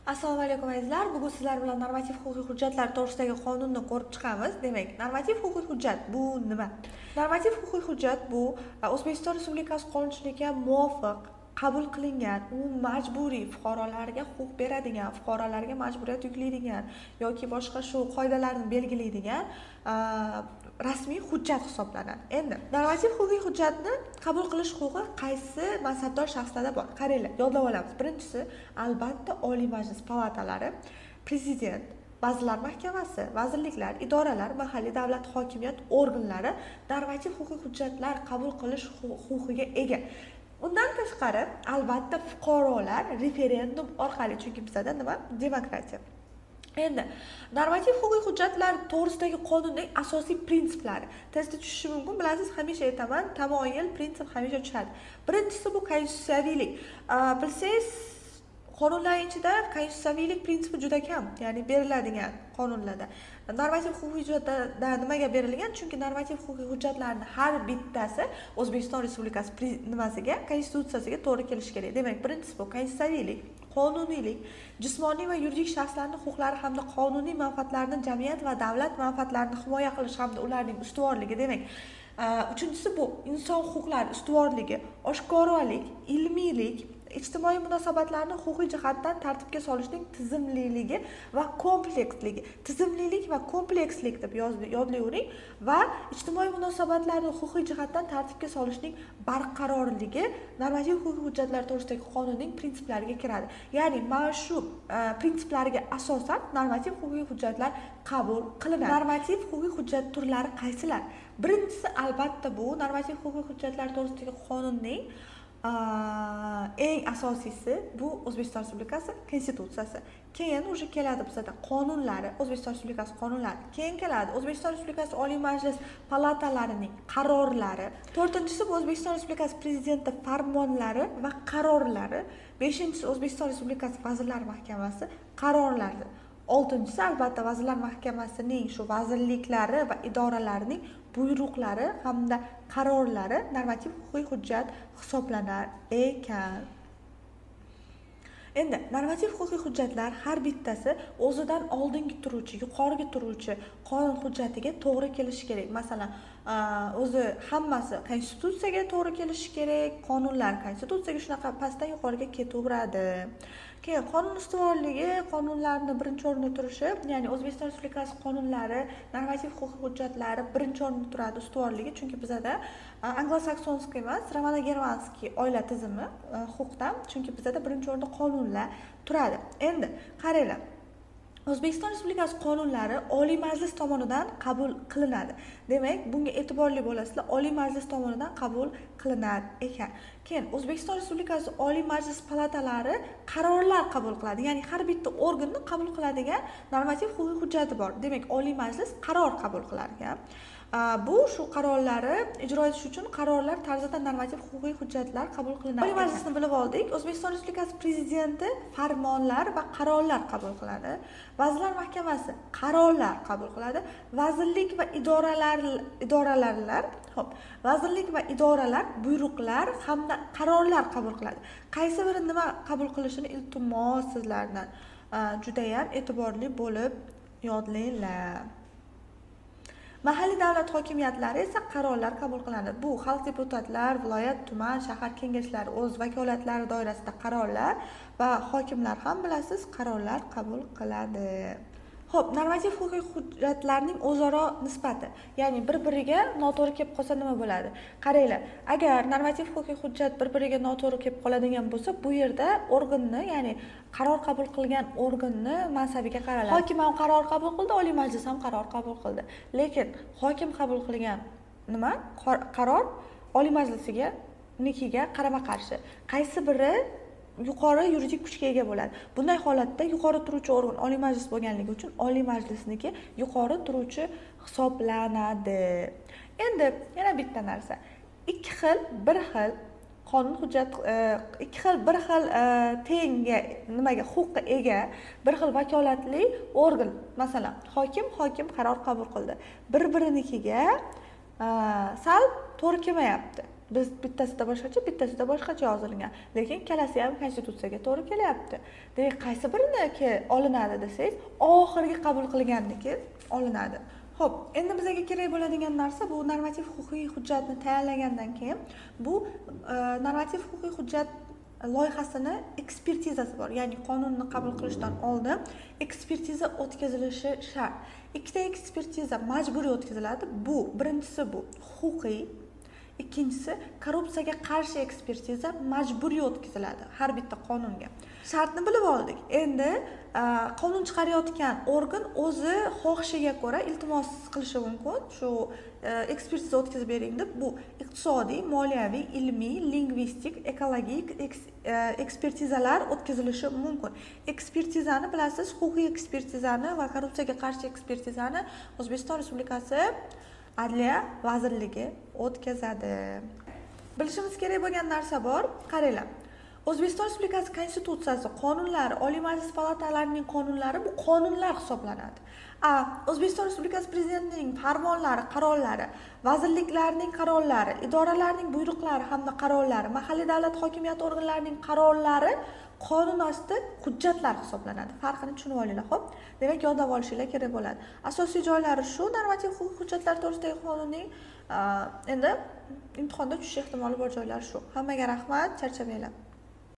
Assalomu alaykum azizlar. Bugun sizlar bilan normativ huquqiy hujjatlar to'g'risidagi qonunni ko'rib chiqamiz. Demak, normativ huquqiy hujjat bu nima? Normativ huquqiy hujjat bu O'zbekiston Respublikasi qonunchiligiga muvofiq qabul qilingan, majburiy fuqarolarga huquq beradigan, fuqarolarga majburiyat yuklaydigan yoki boshqa shu qoidalarni belgilaydigan rasmiy hujjat hisoblanadi. Endi normativ huquqiy hujjatni qabul qilish huquqi qaysi mansabdor shaxslarda bor? Qaranglar, yodlab olamiz. Birinchisi, albatta, Oliy Majlis palatalari, prezident, Vazirlar Mahkamasi, vazirliklar, idoralar, mahalliy davlat hokimiyat organlari normativ huquqiy hujjatlar qabul qilish huquqiga ega. Undan tashqari, albatta, fuqarolar referendum orqali, chunki bizada nima? Demokratiya. Endi normativ huquqiy hujjatlar to'g'risidagi qonunning asosiy prinsiplari testda tushishi mumkin, bilasiz, hamisha aytaman, tamoyil, prinsip hamisha tushadi. Birinchisi bu konstitutsiyaviylik. Bilsangiz, qonunlar ichida konstitutsiyaviylik prinsipi juda kam, ya'ni beriladigan qonunlarda. Normativ huquqiy hujjatlarda nimaga berilgan? Chunki normativ huquqiy hujjatlarning har bittasi O'zbekiston Respublikasi nimasiga, konstitutsiyasiga to'g'ri kelishi kerak. Demak, birinchisi bu konstitutsiyaviylik, qonuniylik, jismoniy va yuridik shaxslarning huquqlari hamda qonuniy manfaatlarini jamiyat va davlat manfaatlarini himoya qilish hamda ularning ustuvorligi. Demak, uchinchisi bu inson huquqlari ustuvorligi, oshkoralik, ilmiylik, ijtimoiy munosabatlarni huquqiy jihatdan tartibga solishning tizimliligi va kompleksligi. Tizimlilik va komplekslik deb yodlayvering va ijtimoiy munosabatlarni huquqiy jihatdan tartibga solishning barqarorligi normativ huquqiy hujjatlar to'g'risidagi qonunning prinsiplariga kiradi. Ya'ni mana shu prinsiplariga asosan normativ huquqiy hujjatlar qabul qilinadi. Normativ huquqiy hujjat turlari qaysilar? Birinchisi, albatta, bu normativ huquqiy hujjatlar to'g'risidagi qonunning eng asosiysi bu O'zbekiston Respublikasi Konstitutsiyasi. Keyin уже keladi bizada qonunlari, O'zbekiston Respublikasi qonunlari. Keyin keladi O'zbekiston Respublikasi Oliy Majlis palatalarining qarorlari. To'rtinchisi bu O'zbekiston Respublikasi Prezidenti farmonlari va qarorlari. Beshinchisi O'zbekiston Respublikasi Vazirlar Mahkamasi qarorlari. Oltinchisi, albatta, Vazirlar Mahkamasining shu vazirliklari va idoralarining buyruqlari hamda qarorlari normativ huquqiy hujjat hisoblanar ekan. Endi normativ huquqiy hujjatlar har bittasi o'zidan oldingi turuvchi, yuqorigi turuvchi qonun hujjatiga to'g'ri kelishi kerak. Masalan, o'zi hammasi konstitutsiyaga to'g'ri kelishi kerak, qonunlar konstitutsiyaga shunaqa pastdan yuqoriga ketaveradi. Keyin qonun ustuvorligi, qonunlarni birinchi o'rinda turishi, ya'ni O'zbekiston Respublikasi qonunlari, normativ huquqiy hujjatlari birinchi o'rinda turadi ustuvorligi, chunki bizada anglo-saksonskiy emas, romano-germanskiy oila tizimi huquqdan, chunki bizada birinchi o'rinda qonunlar turadi. Endi qaranglar, O'zbekiston Respublikasi qonunlari Oliy Majlis tomonidan qabul qilinadi. Demak, bunga e'tiborli bo'lasizlar, Oliy Majlis tomonidan qabul qilinar ekan. Keyin O'zbekiston Respublikasi Oliy Majlis palatalari qarorlar qabul qiladi. Ya'ni har bitta organni qabul qiladigan normativ huquqiy hujjati bor. Demak, Oliy Majlis qaror qabul qilar ekan. Bu shu qarorlari ijro etish uchun qarorlar tarzida normativ huquqiy hujjatlar qabul qilinadi. Oliy Majlisni bilib oldik. O'zbekiston Respublikasi Prezidenti farmonlar va qarorlar qabul qiladi. Vazirlar Mahkamasi qarorlar qabul qiladi. Vazirlik va idoralar, xo'p, vazirlik va idoralar buyruqlar hamda qarorlar qabul qiladi. Qaysi biri nima qabul qilishini iltimos sizlardan juda ham e'tiborli bo'lib yodlanglar. Mahalliy davlat hokimiyatlari esa qarorlar qabul qiladi. Bu xalq deputatlar, viloyat, tuman, shahar kengashlari o'z vakolatlari doirasida qarorlar va hokimlar ham bilasiz qarorlar qabul qiladi. Xo'p, normativ huquqiy hujjatlarning o'zaro nisbati, ya'ni bir-biriga noto'g'ri kelib qolsa nima bo'ladi? Qaranglar, agar normativ huquqiy hujjat bir-biriga noto'g'ri kelib qoladigan bo'lsa, bu yerda organni, ya'ni qaror qabul qilgan organni mansabiga qaraladi. Hokim ham qaror qabul qildi, Oliy Majlis ham qaror qabul qildi. Lekin hokim qabul qilgan nima? Qaror Oliy Majlisiga nikiga qarama-qarshi. Qaysi biri yuqori yuridik kuchga ega bo'ladi? Bunday holatda yuqori turuvchi organ Oliy Majlis bo'lganligi uchun Oliy Majlisniki yuqori turuvchi hisoblanadi. Endi yana bitta narsa. Ikki xil, bir xil qonun hujjat, ikki xil bir xil tengga nimaga huquqqa ega, bir xil vakolatli organ, masalan, hokim qaror qabul qildi. Bir-birinikiga sal to'g'ri kelmayapti. Biz bittasida boshqacha, bittasida boshqacha yozilgan. Lekin ikkalasi ham konstitutsiyaga to'g'ri kelyapti. Demak, qaysi biriniki olinadi desangiz, oxirgi qabul qilganniki olinadi. Xo'p, endi bizga kerak bo'ladigan narsa bu normativ huquqiy hujjatni tayyorlagandan keyin bu normativ huquqiy hujjat loyihasini ekspertizasi bor. Ya'ni qonunni qabul qilishdan oldin ekspertiza o'tkazilishi shart. Ikkita ekspertiza majburiy o'tkaziladi. Bu birinchisi bu huquqiy, ikkinchisi korrupsiyaga qarshi ekspertiza majburiy o'tkaziladi har bitta qonunga. Shartni bilib oldik. Endi qonun chiqarayotgan organ o'zi xohishiga ko'ra iltimos qilishi mumkin. Shu ekspertiza o'tkazib bering deb, bu iqtisodiy, moliyaviy, ilmiy, lingvistik, ekologik ekspertizalar o'tkazilishi mumkin. Ekspertizani bilasiz, huquqiy ekspertizani va korrupsiyaga qarshi ekspertizani O'zbekiston Respublikasi Adliya vazirligi o'tkazadi. Bilishimiz kerak bo'lgan narsa bor. Qaranglar. O'zbekiston Respublikasi Konstitutsiyasi, qonunlari, Oliy Majlis palatalarining qonunlari bu qonunlar hisoblanadi. O'zbekiston Respublikasi Prezidentining farmonlari, qarorlari, vazirliklarning qarorlari, idoralarning buyruqlari hamda qarorlari, mahalliy davlat hokimiyati organlarining qarorlari qonun osti hujjatlar hisoblanadi. Farqini tushunib olinglar, xo'p? Demak, yodlab olishinglar kerak bo'ladi. Asosiy joylari shu normativ huquqiy hujjatlar to'g'risidagi qonunning endi imtihonda tushish ehtimoli bor joylari shu. Hammaga rahmat, charchamanglar.